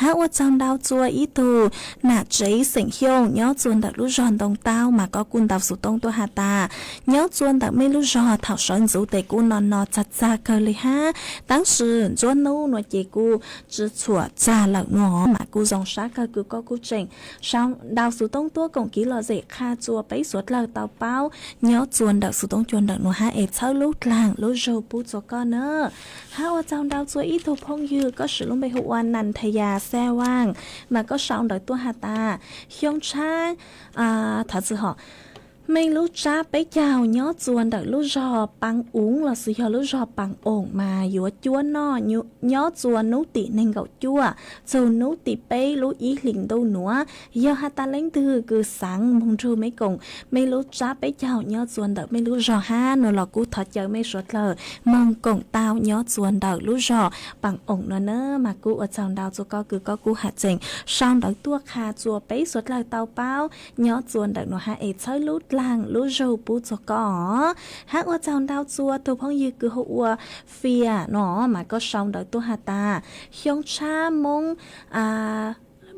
Hab ua tsaug ntau txua ib tug nam tsev xeem Xyooj nyob txua ntawm lub zog Ntoo Taub, mas koj kuj ntau xuv tooj tuaj has tas nyob txua ntawm mej lub zog thaum sawv ntxuv tes kuj no no txag txag kawg le hab, tab sis ntsuab nub nuav ces kuj tsi txhuam txag lawm nuav os. Mas kuj zoo sab kawg kws koj kuj tseem sau ntau xuv tooj tuaj koom kev lom zem qha txua peb suav dlawg tau paub nyob txua ntawm xuv tooj cua ntawm nuav hab es txhawb lub dlaag lub zug pub txua koj na. Hab ua tsaug ntau txua ib tug phooj ywg koj swm lub npe hu ua Nas Thas Yas Xaj Vaaj, mas koj sau ntawv tuaj has tas xyoo tshab, thov txim hov, mej lub tsab peb caug nyob txua ntawm lub zog Paav Uv lossis yog lub zog Paav Oom mas yuav cuab noj nyob txua nub tim neeg nkaum cuaj txug nub tim peb lub ib hlis ntuj nuav. Yog has tas leej twg kws xaav moog nrug mej koom mej lub tsab peb caug nyob txua ntawm mej lub zog hab no los kuj thov caw mej suav dlawg moog koom tau nyob txua ntawm lub zog Paav Oom no na. Mas kuj ua tsaug ntau txua koj kws koj kuj has tseem sau ntawv tuaj qha txua peb suav dlawg tau paub nyob txua ntawm nuav hab es txhawb lub dlaag lub zug pub txua koj os. Hab ua tsaug ntau txua tug phooj ywg kws hu ua Fias no, mas koj sau ntawv tuaj has tas xyoo tshab Moob,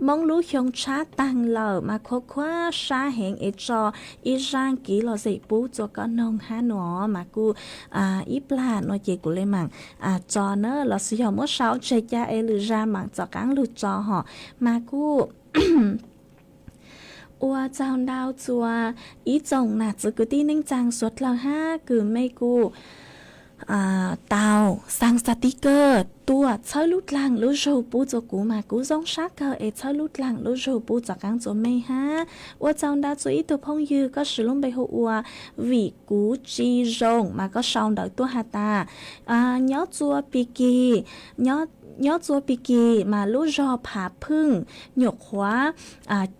Moob lub xyoo tshab taag lawm mas khuav khuav sab heev es tso ib zaaj kev lom zem pub txua koj noog hab no. Mas kuj ib plag no ces kuv le maam tso na, lossis yog muab sau tseg ca es lwm zag maam rov qaab lug tso hov. Mas kuj ua tsaug ntau txua ib tsoom nam txiv kwv tij neej tsaa suav dlawg hab kws mej kuj tau xaa xas tiv kawg tuaj txhawb lub dlaag lub zug pub txua kuv, mas kuv zoo sab kawg es txhawb lub dlaag lub zug pub rov qaab txua mej hab. Ua tsaug ntau txua ib tug phooj ywg koj swm lub npe hu ua Vim Kuv Tsi Zoo, mas koj sau ntawv tuaj has tas nyob txua Pig Kig, nyob txua Pig Kig mas lub zog Phav Pheej nyuam qhuav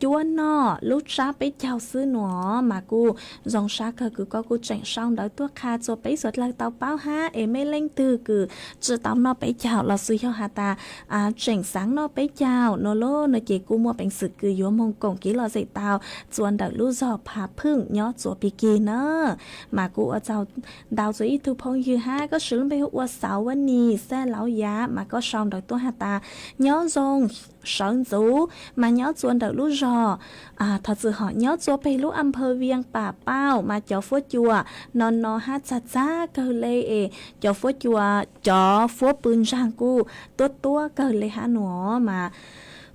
cuab noj lub tsab peb caug xwb no. Mas kuj zoo sab kawg kws koj kuj tseem sau ntawv tuaj qha txua peb suav dlawg tau paub hab es mej leej twg kws tsi tau noj peb caug lossis yog has tas tseem xaav noj peb caug no los no ces kuj muaj peev xwm kws yuav moog koom kev lom zem tau txua ntawm lub zog Phav Pheej nyob txua Pig Kig na. Mas kuj ua tsaug ntau txua ib tug phooj ywg hab koj swm lub npe hu ua Xauv Vaj Nis Xaj Lauv Yav, mas koj sau ntawv tuaj has tas nyob zoo sawv ntxuv mas nyob txua ntawm lub zog, thov txim hov, nyob txua peg lub a pha Vias Pam Pauj mas cov fuab cua no no hab txag txag kawg le es cov fuab cua, cov fuab pw ntsaag kuj tuab tuab kawg le hab no. Mas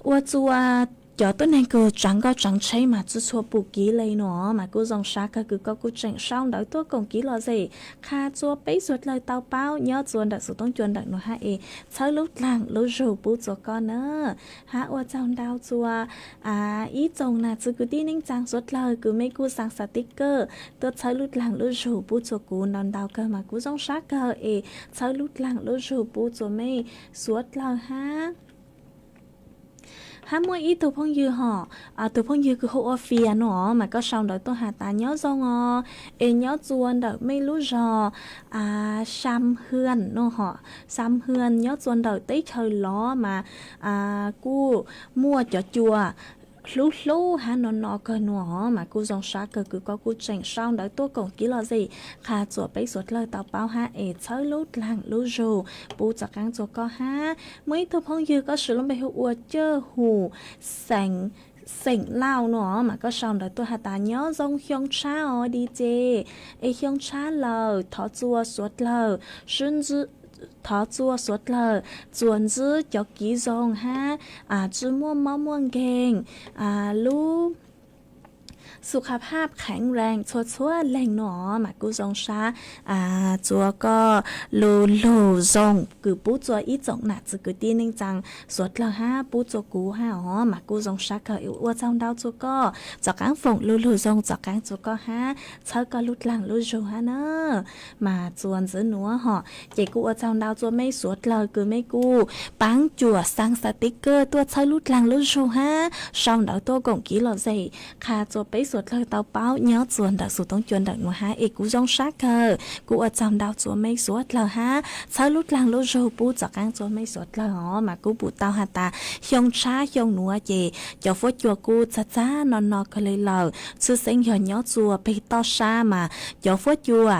ua txua cov tuab neeg kws tsaav nkoj tsaav tsheb mas tsi txhua pum kev le no. Mas kuj zoo sab kawg kws koj kuj tseem sau ntawv tuaj koom kev lom zem qha txua peb suav dlawg tau paub nyob txua ntawm xuv tooj cua ntawm no hab es txhawb lub dlaag lub zug pub txua koj na. Hab ua tsaug ntau txua ib tsoom nam txiv kwv tij neej tsaa suav dlawg kws mej kuj xaa xas tiv kawg tuaj txhawb lub dlaag lub zug pub txua kuv ntau ntau kawg, mas kuv zoo sab kawg es txhawb lub dlaag lub zug pub txua mej suav dlawg hab. Hab muaj ib tug phooj ywg hov, tug phooj ywg kws hu ua Fias no, mas koj sau ntawv tuaj has tas nyob zoo os, es nyob txua ntawm mej lub zog Xam Hwm no hov, Xam Hwm nyob txua ntawm teb chaws lov mas kuj muaj cov cua hlub hlub hab no no kawg no, mas kuj zoo sab kawg kws koj kuj tseem sau ntawv tuaj koom kev lom zem qha txua peb suav dlawg tau paub hab es txhawb lub dlaag lub zug pub txhua qaab txua koj hab. Muaj ib tug phooj ywg koj swm lub npe hu ua Cawj Hum Xeem Lauj no, mas koj sau ntawv tuaj has tas nyob zoo xyoo tshab os di ces, es xyoo tshab lawm thov txua suav dlawg sib ntsib, thov txua suav dlawg txuas ntsib cov kev zoo hab tsi muaj mob muaj nkeeg lub สุขภาพแข็งแรง txhua txhua leej no mas kuj zoo sab txua koj lug lug zoo kws pub txua ib tsoom nam txiv kwv tij neej tsaa suav dlawg hab pub txua kuv hab os mas kuj zoo sab kawg. Ua tsaug ntau txua koj, tov qaab foom lug lug zoo tov qaab txua koj hab txhawb koj lub dlaag lub zug hab na. Mas txua ntxiv nuav hom ces kuj ua tsaug ntau txua mej suav dlawg kws mej kuj paab cuam xaa xav tiv kawg tuaj txhawb lub dlaag lub zug hab sau ntawv tuaj koom kev lom zem qha txua peb suav dlawg tau paub nyob txua ntawm xus toob cua ntawm nuav hab es kuv zoo sab kawg. Kuj ua tsaug ntau txua mej suav dlawg hab txhawb lub dlaag lub zug pub tov qaab txua mej suav dlawg os mas kuj pum tau has tas xyoo tshab xyoo nuav ces cov fuab cua kuj txag txag no no kawg le lawm. Tshwj xeeb yog nyob txua peg toj sab mas cov fuab cua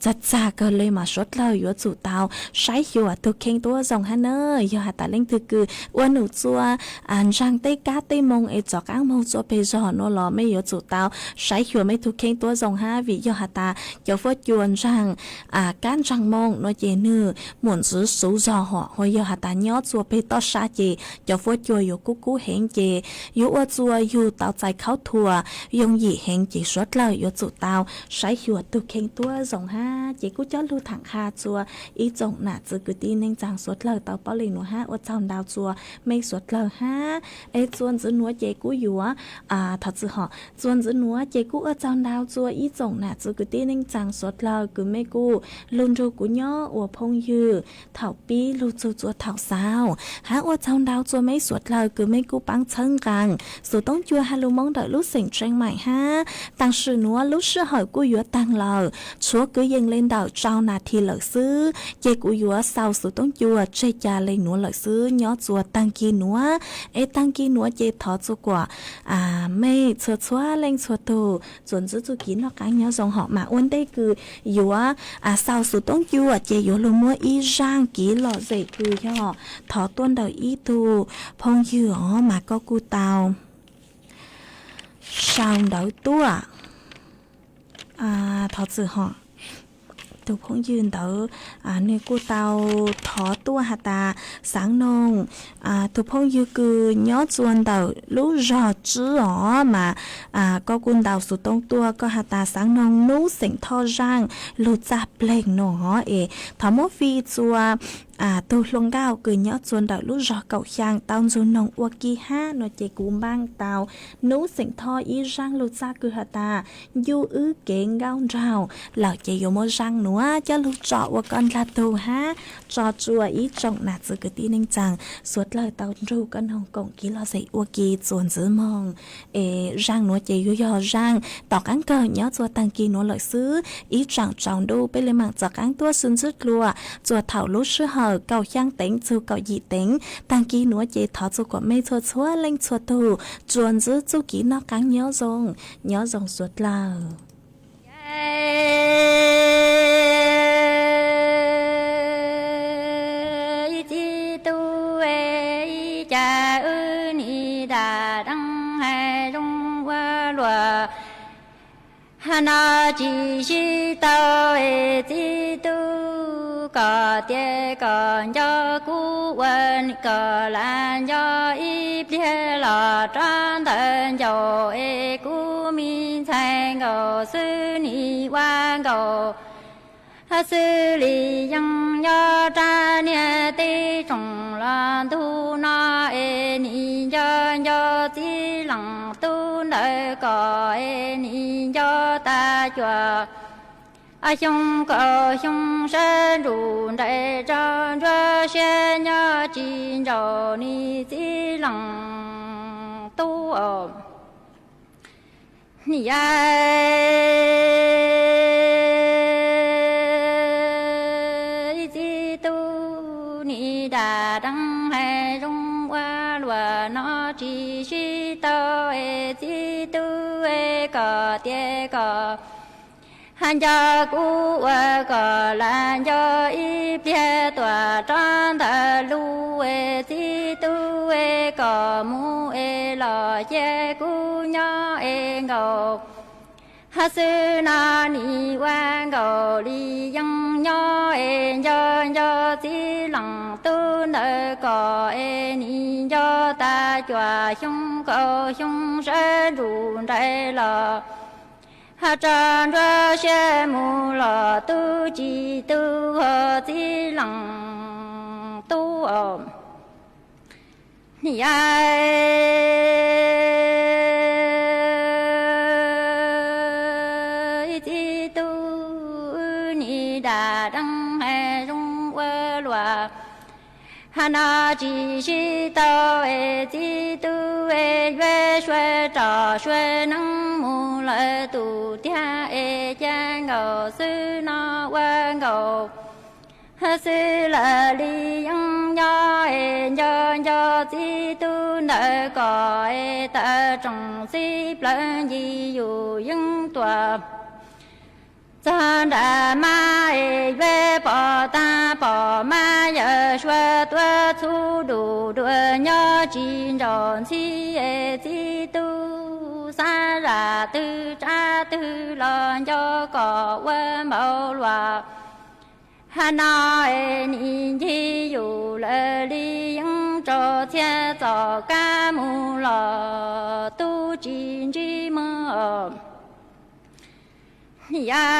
txag txag kawg le mas suav dlawg yuav tsum tau saib xyuas tug kheej tuab zoo hab na. Yog has tas leej twg kws ua num txua ntsaag tej kab tej moog es tov qaab moog txua peg zog nuav los mej yuav tsum tau saib xyuas mej tug kheej tuab zoo hab vim yog has tas cov fuab cua ntsaag kab ntsaag moog nuav ces nwg muaj ntxiv xuv zog hom. Ho yog has tas nyob txua peg toj sab ces cov fuab cua yuav kub kub heev ces yuav ua txua yug tau txais khaub thuas yooj yim heev ces suav dlawg yuav tsum tau saib xyuas tug kheej tuab zoo hab. Ces kuj coj lug tham qha txua ib tsoom nam txiv kwv tij neej tsaa suav dlawg tau paub le nuav hab ua tsaug ntau txua mej suav dlawg hab. Es txua ntxiv nuav ces kuj yuav, thov txwm hom, txua ntxiv nuav ces kuj ua tsaug ntau txua ib tsoom nam txiv kwv tij neej tsaa suav dlawg kws mej kuj lug nrug kuv nyob ua phooj ywg thaum pib lug txug txua thaum xaus hab ua tsaug ntau txua mej suav dlawg kws mej kuj paab txhawb nqaa xus toob cua has lug Moob ntawm lub xeem Tseem Maim hab. Taam sim nuav lub sij hawm kuj yuav taag lawm, tshuav kwv yees le ntawm rau nas this lawm xwb ces kuv yuav xaus xus toob cua tseg ca le nuav lawm xwb nyob txua taag kis nuav. Es taag kis nuav ces thov txua kuas mej txhua txhua leej txhua tug txuas ntxiv txuj kev noj qaab nyob zoo hom mas ua ntej kws yuav xaus xus toob cua ces yuav lug muab ib zaaj kev lom zem kws yog thov tuaj ntawm ib tug phooj ywg os mas koj kuj tau sau ntawv tuaj. Thov txwm hom, tug phooj ywg ntawd nwg kuj tau thov tuaj has tas xaav noog tug phooj ywg kws nyob txua ntawm lub zog Tswb os mas koj kuj ntaus xov tooj tuaj koj has tas xaav noog Nub xeem Thoj zaaj lug txaj pleeg no es thov muab fij txua tug hluas nkauj kws nyob txua ntawm lub zog Kaum Xyaa tau ntxug noog ua ke hab no ces kuv npaaj tau Nub xeem Thoj ib zaaj lug txaj kws has tas Ncuj wb kev nkauj nraug lawm ces yuav muab zaaj nuav coj lug tso ua koj ndlag tug hab tso tsua ib tsoom nam txiv kwv tij neej tsaa suav dlawg tau nrug koj noog koom kev lom zem ua ke txuas ntxiv moog. Es zaaj nuav ces yuav yog zaaj tom qaab kawg nyob txua taag kis nuav lawm xwb. Ib tsaam tsaus ntuj peb le maam txaus qaab tuaj sib ntsib dlua txua thaum lub sij hawm kaum xyaa teev txug kaum yim teev taag kis nuav ces thov txua kuas mej txhua txhua leej txhua tug txuas ntxiv txuj kev noj qaab nyob zoo, nyob zoo suav dlawg. Ib txiv tub, ib cas wb nim dam deev hais zoo ua luam no tsis sib tau es txiv tub, kom tias kom nco kuv ua kom lam nco ib pliag los rov ntawd ncaus es kuv me ntxhais nkaus xwb nim ua nkaus xwb li yeej nyob rab niag teb tsoom los ntug no es nim nco nco txiv leej tub ntawd kom es nim nco tas cuam xyoo kaum xyoo sab ntsuj nraim tso ntsuab siab nyob tsis ntsaum nim txiv leej tub os. Nim ib txiv tub nim dam deev hais zoo ua luam no tsis sib tau es txiv tub, kom tias kom nco kuv ua kom lam nco ib pliag tuam rov ntawd lug es txiv tub, kom mus es los cia kuv nyob es nkaus xwb no nim ua nkaus li yeej nyob es nco nco txiv leej tub ntawd kom es nim nco tas yuav xyoo kaum xyoo sawv ntsug nraim los, hos tso nruab siab mus los tub tsis tu, hos txiv leej tub os. Niam, txiv tub, wb nim dag deev hais zoo ua luaj, hos no tsis sib tau es txiv tub es yuav suav rog suav neeb mus lawm tus tiag es ca nkaus xwb no ua nkaus xwb lawm li yeej nyob es nco nco txiv tub ntawm ko es tawm tsoom xib plawv ncig yus yeej tuaj txog nram mab es yuav pom tag pom mab yawm suav tuaj txhub dum dua nyob tsis ntsaum ntxhib es txiv tub xav zam twg tsab twg los nco kom ua npaum luaj. Hos no es nim ncig yus lawm li yeej rau txhiab txom kab mus los tub tsis ntsib mog. Yog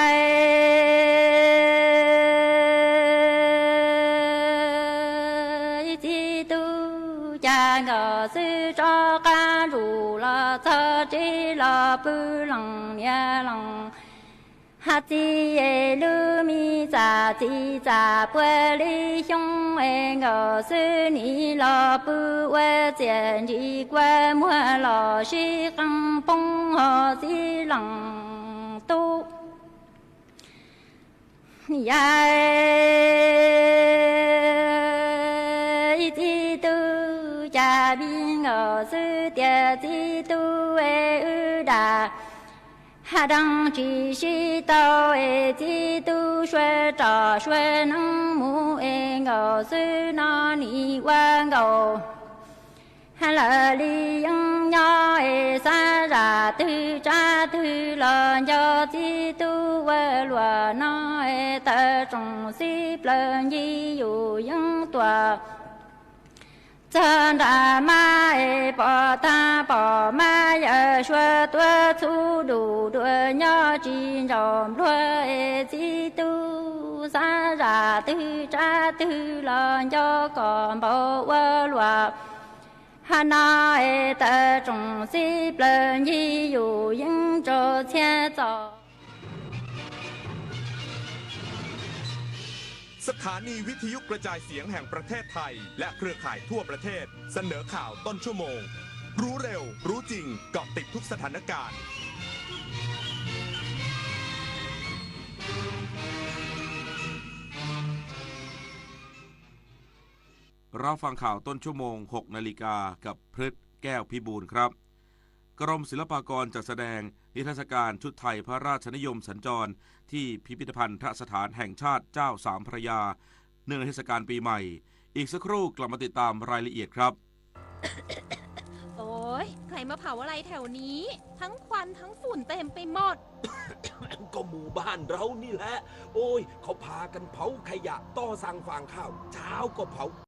txiv tub cas nkaus xwb tso qab ntsuj los txog tsev los pw leej niam leej hos txiv es lub me txam txiv txam puag li xyoo es nkaus xwb nim los pw ua txiaj ntsim kua muag los sib qee poob hos txiv leej tub. Yog txiv tub cas pib nkaus xwb tias txiv tub es wb dag deev tsis sib tau es txiv tub suav rog suav neeb mus es nkaus xwb no nim ua nkaus lawm li yeej nyob es xav zam twg tsab twg los nco txiv tub ua luaj no es tawm tsoom xib plawv ncig yus yeej tuaj txog nram mab es pom tag pom mab yawm suav tuaj txhub dum dua nyob tsis ntsaum npluag es txiv tub xav zam twg tsab twg los nco kom npaum ua luaj. Hos no es tawm tsoom xib plawv ncig yus yeej rau txhiab txom สถานีวิทยุกระจายเสียงแห่งประเทศไทย และเครือข่ายทั่วประเทศ เสนอข่าวต้นชั่วโมง รู้เร็ว รู้จริง เกาะติดทุกสถานการณ์ รับฟังข่าวต้นชั่วโมง หกนาฬิกา กับพฤษ แก้วพิบูลครับ กรมศิลปากรจัดแสดงนิทรรศการชุดไทยพระราชนิยมสัญจร ที่พิพิธภัณฑสถานแห่งชาติเจ้าสามพระยา เนื่องในเทศกาลปีใหม่ อีกสักครู่กลับมาติดตามรายละเอียดครับ โอ๊ย ใครมาเผาอะไรแถวนี้ ทั้งควันทั้งฝุ่นเต็มไปหมด ก็หมู่บ้านเรานี่แหละ โอ้ย เขาพากันเผาขยะต่อสั่งฟางข้าว เช้าก็เผา